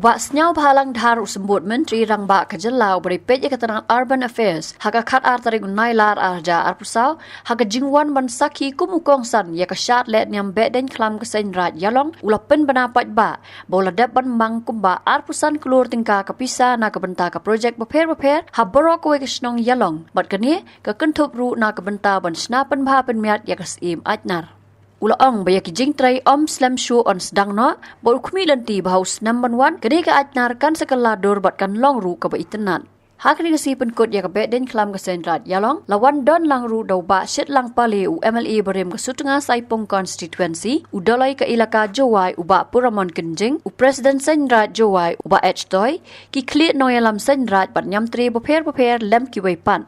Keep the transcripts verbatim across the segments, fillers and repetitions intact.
Bah Sniawbhalang Dhar, u Symbud Myntri Rangbah ka jylla uba dei peit ïa ka tnat Urban Affairs, ha ka khatar tarik u Nailar arhajar arphew saw, ha ka jingwan ban sakhi kum u kongsan ïa ka shad lehniam Behdeiñkhlam ka Seiñraij Ïalong, u la pynbna paidbah ba u la dep ban mang kumba arphew san klur tyngka ka pisa na ka bynta ka projek bapher bapher ha baroh kawei ka shnong Ïalong, bad kane ka kynthup ruh na ka bynta ban shna pynbha pynmiat ïa ka Syiem Aitnar. U la ong ba ïa ki jingtrei ym slem shuh yn sdang noh, bad u khmih lynti ba ha u snem ban wan kane ka Aitnar kan sa kylla dur bad kan long ruh kaba itynnad. Ha kane ka sngi pynkut ïa ka Behdeiñkhlam ka Seiñraij Ïalong, la wan don lang ruh da u Bah Shitlang Pale, u M L A barim ka Sutnga Saipung Constituency, u Dolloi ka Elaka Jowai u Bah Puramon Kynjing, u President Seiñraij Jowai u Bah H Toi, ki khlieh nongïalam Seiñraij bad niamtre bapher bapher lem kiwei pat.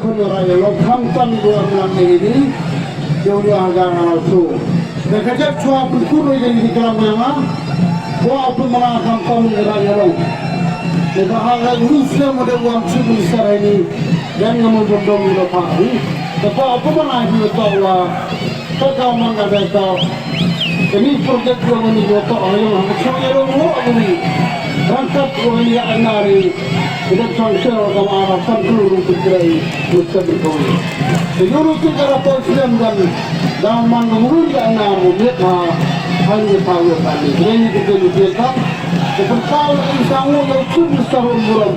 Khun ïa Raid Ïalong khamtam ïa u M L A ne ïa u Hagar Nalso. Te ka jait shuwa pynkut ïa kane ka jingklam ïa nga. Kwah u pynmana khamtam ïa Raid Ïalong. Te ka ha ka u snem u dei u Chief Minister ha ini. Ïa nga mon bym dong ïa u pha. Te kwah u pynmana ïa u, to la. Ka ka man ka dei ka. Kani project jong ngi ïoh toh ïoh ha ka shnong ïalong ruh ngi. Ryngkat ruh ngi ïa nari. Ïa ka shnong sel ka ma ka san klur ruh ki trei. Ïa ka shnong ka ngi. Te ïoh ruh ki ka rapo snem dan. Da man ka ruh ïa nari ruh ïa ka. Han ïa ka ïa ka ni. Ïa ni ki te ni ki ka. Te pynpaw ïa ka shnong ïa u Chief Minister ruh burom.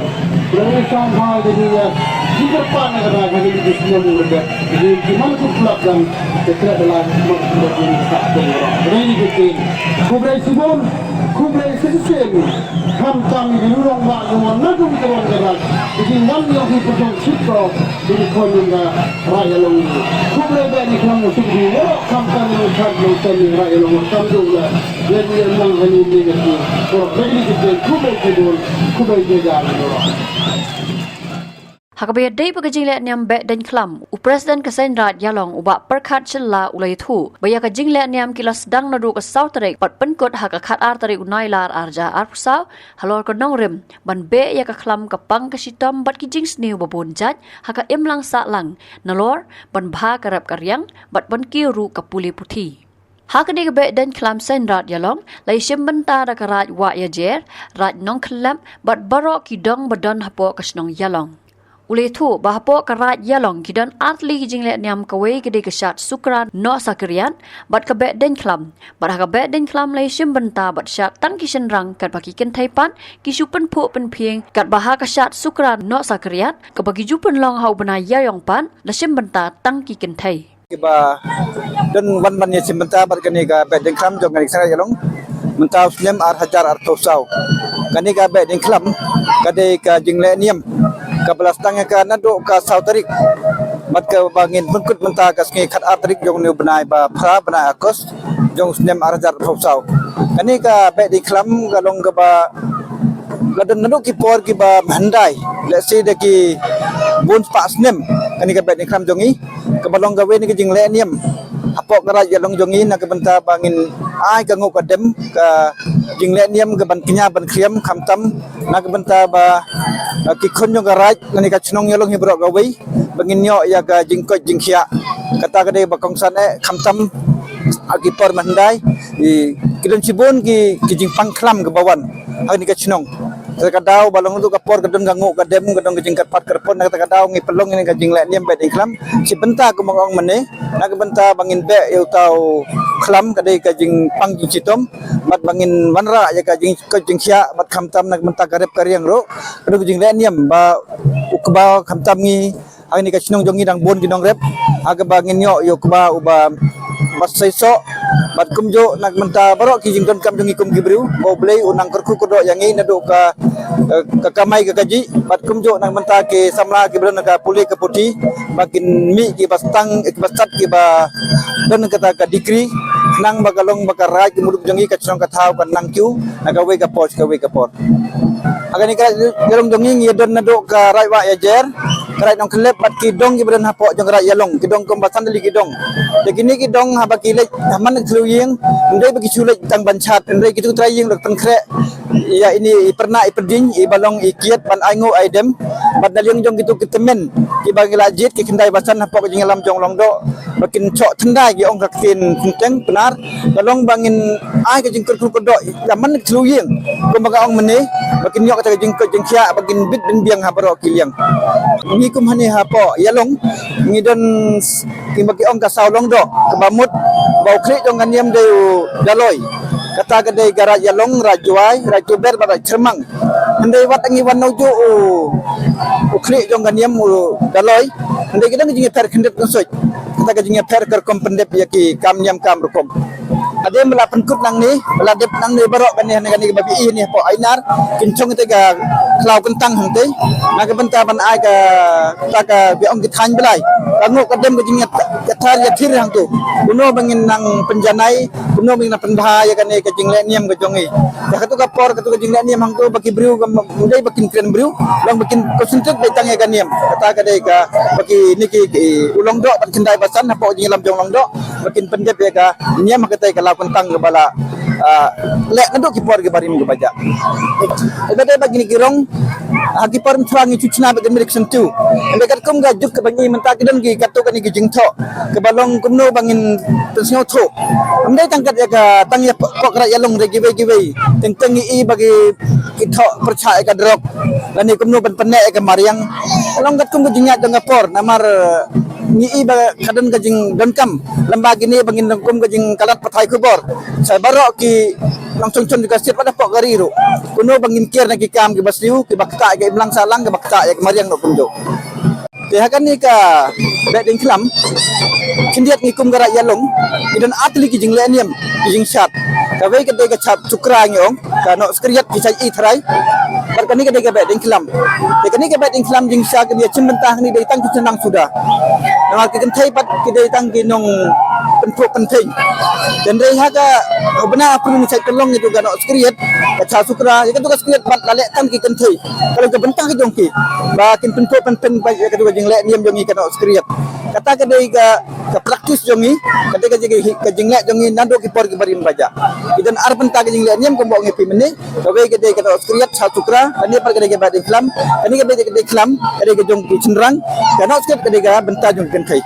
Ïa ka shnong ka ngi ïa. Ki ka pan ka ra ka ni ki snem ruh ïa. Ki man ku plak dan. Te kra da la ma ku da ku sa ko ro. Re ni ku tin. Khublei shibun, khublei shisien. Khamtam ïa ki nongwah nongwan na kum ka wan ka wan. Ïa ki wan ïa ki pynshong shit ko. Ïa ki khon ïa ka Raid Ïalong. Khublei ba ni kham suk ni. Khamtam ïa ka Raid Ïalong. Kam du la. Ïa ni ïa nang hani ni ka ki. Ko re ni ku tin. Khublei shibun, khublei jai jai. Ha kaba ïadei bad ka jinglehniam Behdeiñkhlam, u President ka Seiñraij Ïalong u Bah Pyrkhat Shylla u la ïathuh ba ïa ka jinglehniam ki la sdang naduh ka saw tarik bad pynkut ha ka khatar tarik u Nailar arhajar arphew saw halor ka nongrim ban beh ïa ka khlam ka pang ka shitom bad ki jingsniew ba bun jait ha ka imlang sahlang nalor ban bha ka rep ka riang bad ban kiew ruh ka pule puthi. Ha kane ka Behdeiñkhlam Seiñraij Ïalong la ïashim bynta da ka Raid Wahiajer, Raid Nongkhyllep bad baroh ki dong ba don hapoh ka shnong Ïalong. U la ïathuh ba hapoh ka Raid Ïalong ki don artylli ki jingleh niam, kawei ka dei ka shad Sukra Nohsakriat bad ka Behdeiñkhlam. Bad ha ka Behdeiñkhlam la ïashim bynta bad shad tang ki shynrang, katba ki kynthei pat ki shu pynphuh pynphieng, katba ha ka shad Sukra Nohsakriat kaba ki ju pynlong ha u bnai Ïaïong pat la shim bynta tang ki kynthei. Kiba don wan ban ïashim bynta bad kane ka Behdeiñkhlam jong kane ka Raid Ïalong mynta u snem ar hajar arphew saw. Kane ka Behdeiñkhlam ka dei ka jingleh niam kaba la sdang ïa ka naduh ka saw tarik bad kaba ngin pynkut mynta ka sngi khat ar tarik jong une u bnai ba phra, bnai August jong u snem ar hajar arphew saw. Kane ka Behdeiñkhlam ka long kaba la don naduh ki por kiba hyndai, lehse da ki bun spah snem. Kane ka Behdeiñkhlam jong ngi kaba long kawei na ka jingleh niam hapoh ka Raid Ïalong jong ngi na ka bynta ba ngin ai ka nguh ka dem, ka jingleh niam ka ban kñia ban khriam, khamtam na ka bynta ba, eh, ki khun jong ka raid lane ka chnong Ïalong hi baroh kawei ba ngin ïoh ïa ka jingkoit jingkhiah. Kata ka dei ba kongsan eh, khamtam ha ki por mynhyndai ki don shibun ki, ki jingpang khlam kaba wan ha kane ka chnong. Kata ka daw ba long tu ka por ka don ka nguh ka dem, ka don ka jingkyrpad kyrpon, na kata ka daw ngi pynlong ïa kane ka jingleh niam Behdeiñkhlam shi bynta, kumba nga ong mynne, na ka bynta ba ngin beh ïa uta u khlam, ka dei ka jingpang jingshitom, bad ba ngin wanrah ïa ka jingkoit jingkhiah, bad khamtam na ka bynta ka rep ka riang ruh ka don ka jingleh niam ba u kba, khamtam ngi ha kane ka chnong jong ngi dang bun ki nongrep, ha kaba ngin ïoh ïa u kba uba, ba seisoh, bad kumjuh na ka bynta baroh ki jingdonkam jong ngi kum ki briew, ba U Blei un nang kyrkhu kyrdoh ïa ngi naduh ka, eh, ka kamai ka kajih, bad kumjuh na ka bynta ki samla kiba don ka pule ka puthi, ba kin mih kiba stad, kiba stad, kiba don kata ka degree, khnang ba ka long ba ka raid ka muluk jong ngi, ka chnong ka thaw kan nang kiew na kawei ka por sha kawei ka por. Ha kane ka Raid Ïalong jong ngi ngi don naduh ka raid wah Ïajer, ka raid Nongkhyllep, bad ki dong kiba don hapoh jong ka Raid Ïalong, ki dong kumba san tylli ki dong. Te kine ki dong haba ki leit ha man ka thliew ïing, ym dei ba ki shu leit tang ban shad, hynrei kitu ki trai ïing ruh ki pynkhreh ïa ine i pyrnah i pyrdiñ iba long i kiad ban ai nguh ai dem. Bad na liang jong kitu ki tymmen kiba ngi la jied, ki khyndai ba san hapoh ka jingïalam jong Longdoh, ba kin shoh thyndai, ki ong ka ktien Pyntheng Pnar, ka long ba ngin ai ka jingkyrkhu kyrdoh ïa man ka thliew ïing, kumba nga ong mynne, ba kin ïoh kata ka jingkoit jingkhiah, ba kin bit bin biang ha baroh ki liang. Ngi kum hangne hapoh Ïalong ngi don s-, kiba ki ong ka saw Longdoh, kaba mut ba u khlieh jong ka niam dei u Daloi. Kata ka dei ka Raid Ïalong, Raid Jowai, Raid Tuber bad Raid Chyrmang. Hynrei wat ngi wan nongjuh u, u khlieh jong ka niam u Daloi, hynrei ki don ka jingïapher khyndiat khynsoit. Kata ka jingïapher ka rukom pyndep ïa ki kam niam kam rukom. Hadien ba la pynkut nangne, ba la dep nangne baroh kane, kane, kane ba phi i hangne hapoh Ainar, kin shong te ka khlaw kyntang hangtei na ka bynta ban ai ka, kata kaba ong ki thaiñ Blai, ka nguh ka dem, ka jingïathar ïathir hangto. Kumno ba ngin nang pynjanai, kumno ba ngin nang pynbha ïa kane ka jingleh niam ka jong ngi. Te katu ka por, katu ka jingleh niam hangto ba ki briew kam, ym dei ba kin kren briew, long ba kin concentrate beit tang ïa ka niam. Kata ka dei kaba kine ki, ki u Longdoh bad khyndai ba san hapoh jingïalam jong Longdoh, ba kin pyndep ïa ka niam ha katei ka law kyntang kaba la, ah, leh naduh ki por kiba rim kiba jia. Te ba dei ba kine ki rong, ha ki por mynshwa ngi shu shna bad ka mih da ka syntiew. Hynrei katkum ka juk kaba ngi mynta, ki don ki katto katne ki jingthoh kaba long kumno ba ngin pynsngewthuh. Ym dei tang kat ïa ka, tang ïa hapoh ka Raid Ïalong, hynrei kiwei kiwei. Teng teng ngi i ba ki, ki thoh pyrshah ïa ka drok lane kumno ban pynneh ïa ka mariang. Long katkum ka jingïaid jong ka por, namar ngi i ba ka don ka jingdonkam lem bad kine, ba ngin don kum ka jingkhlad pathai khubor sha baroh ki nongshong shon jong ka state bad hapoh ka ri ruh, kumno ba ngin kiar na ki kam kiba sniew, kiba ktah ïa ka imlang sahlang, kiba ktah ïa ka mariang ruh kumjuh. Te ha kane ka Behdeiñkhlam khyndiat ngi kum ka Raid Ïalong, ngi don artylli ki jingleh niam, ki jingshad. Kawei ka dei ka shad Sukra, ngi ong ka Nohskriat, ki shait i tharai. Bad kane ka dei ka Behdeiñkhlam. Te kane ka Behdeiñkhlam, jingshad kiba ïashim bynta hangne dei tang ki shynrang suda. Namar ki kynthei pat ki dei tang ki nongpynphuh pynphieng. Te hynrei ha ka, ha u bnai April ngi shait pynlong ïa katu ka Nohskriat, ka shad Sukra, ïa katu ka Skriat pat la leh tang ki kynthei. Ka long ka bynta ka jong ki ba kin pynphuh pynphieng bad ïa katu ka jingleh niam jong ngi ka Nohskriat. Kata ka dei ka, ka practice jong ngi, ka dei ka jing, ka jingleh jong ngi naduh ki por kiba rim ba jia. Ki don ar bynta ka jingleh niam kumba ong ïa phi mynne. Kawei ka dei ka Nohskriat, shad Sukra, kane pat ka dei ka Behdeiñkhlam, kane ka Behdeiñkhlam ka dei ka jong ki shynrang, ka Nohskriat ka dei ka bynta jong ki kynthei.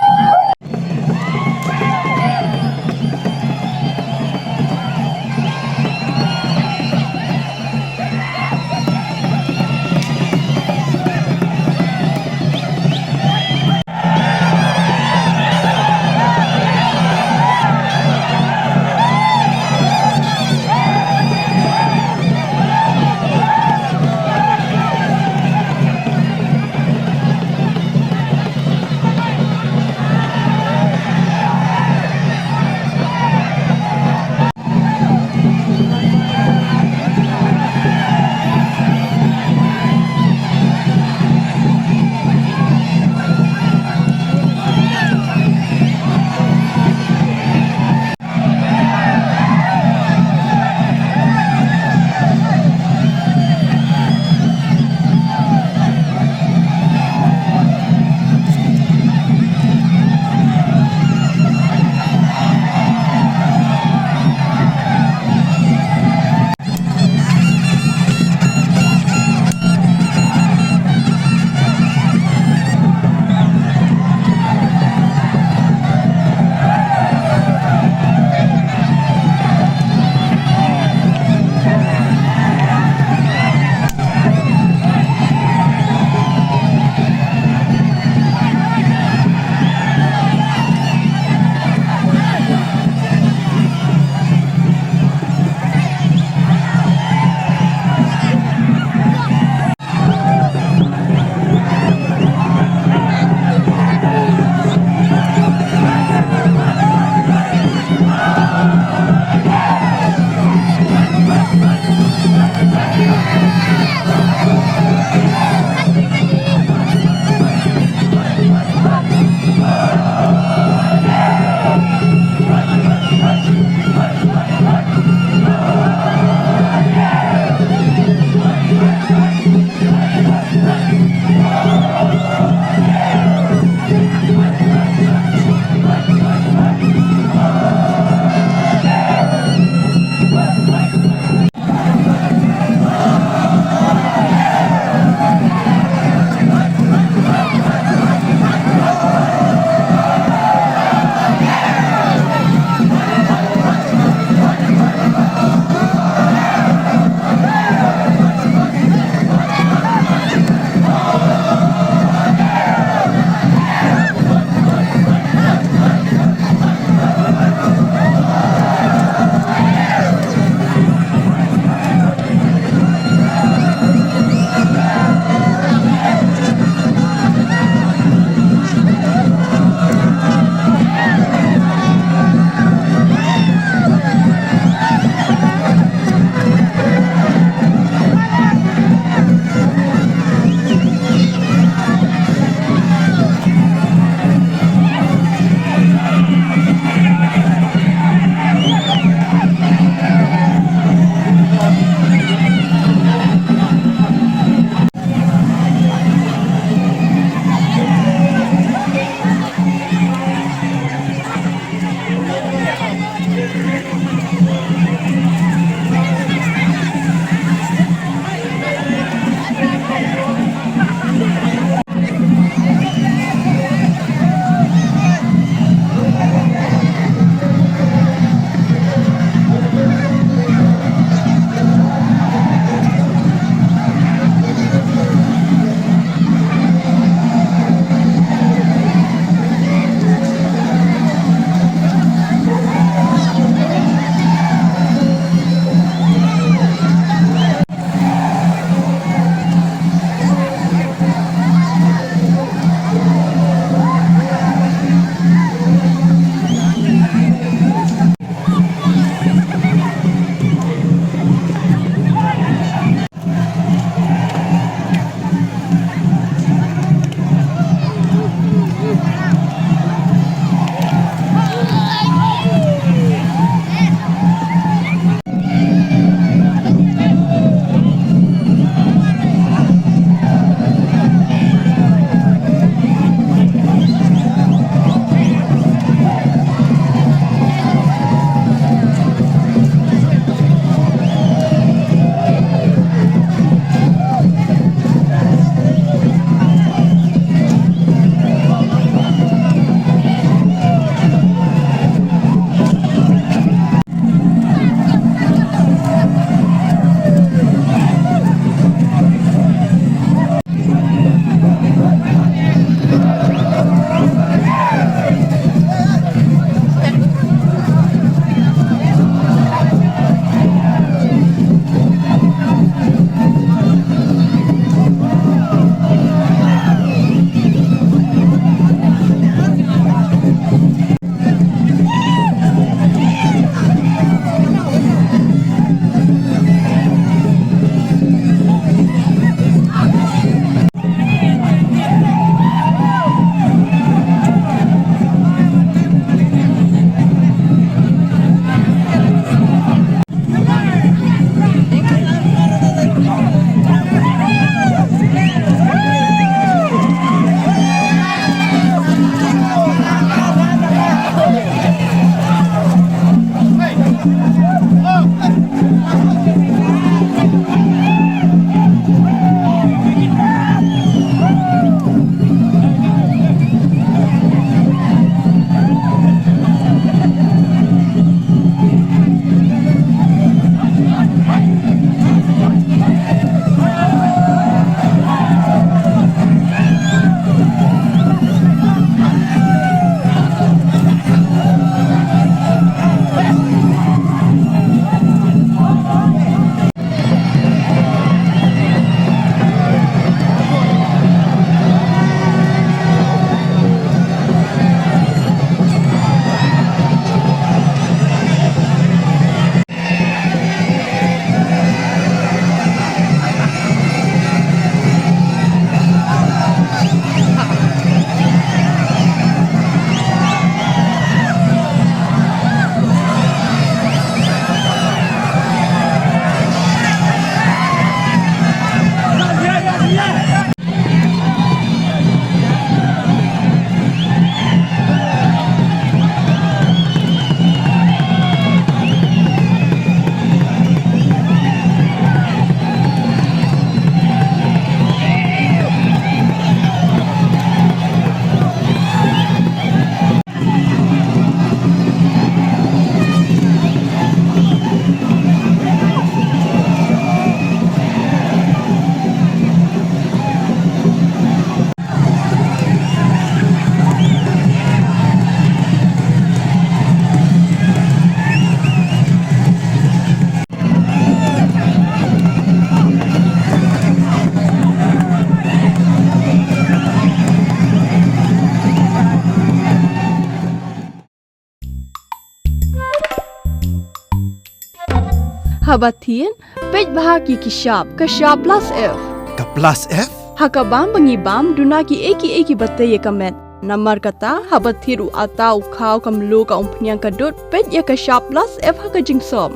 Ba thied, peit bha ki ki shap, ka shap plus F. Ka plus F? Ha ka bam ba ngi bam, duna ki ei ki ei ki ba tei ïa ka met. Namar kata, haba thied u atta, u khaw, ka mluh, ka umphniang, ka dud, peit ïa ka shap plus F ha ka jingsop.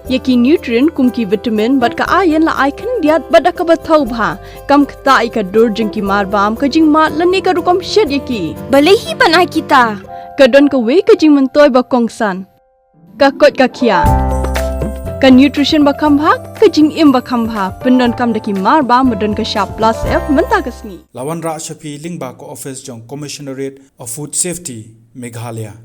Ïa ki nutrient kum ki vitamin bad ka iron la ai khyndiat bad da kaba thaw bha. Kam ktah ïa ka dur jong ki marbam, ka jingmad lane ka rukom shet ïa ki. Balei hi ban ai kita? Ka don kawei ka jingmyntoi ba kongsan. Ka koit ka khiah. Ka nutrition ba kham bha, ka jingim ba kham bha. Pyndonkam da ki marbam ba don ka shap plus F mynta ka sngi. La wanrah sha phi lyngba ka office jong Commissionerate of Food Safety, Meghalaya.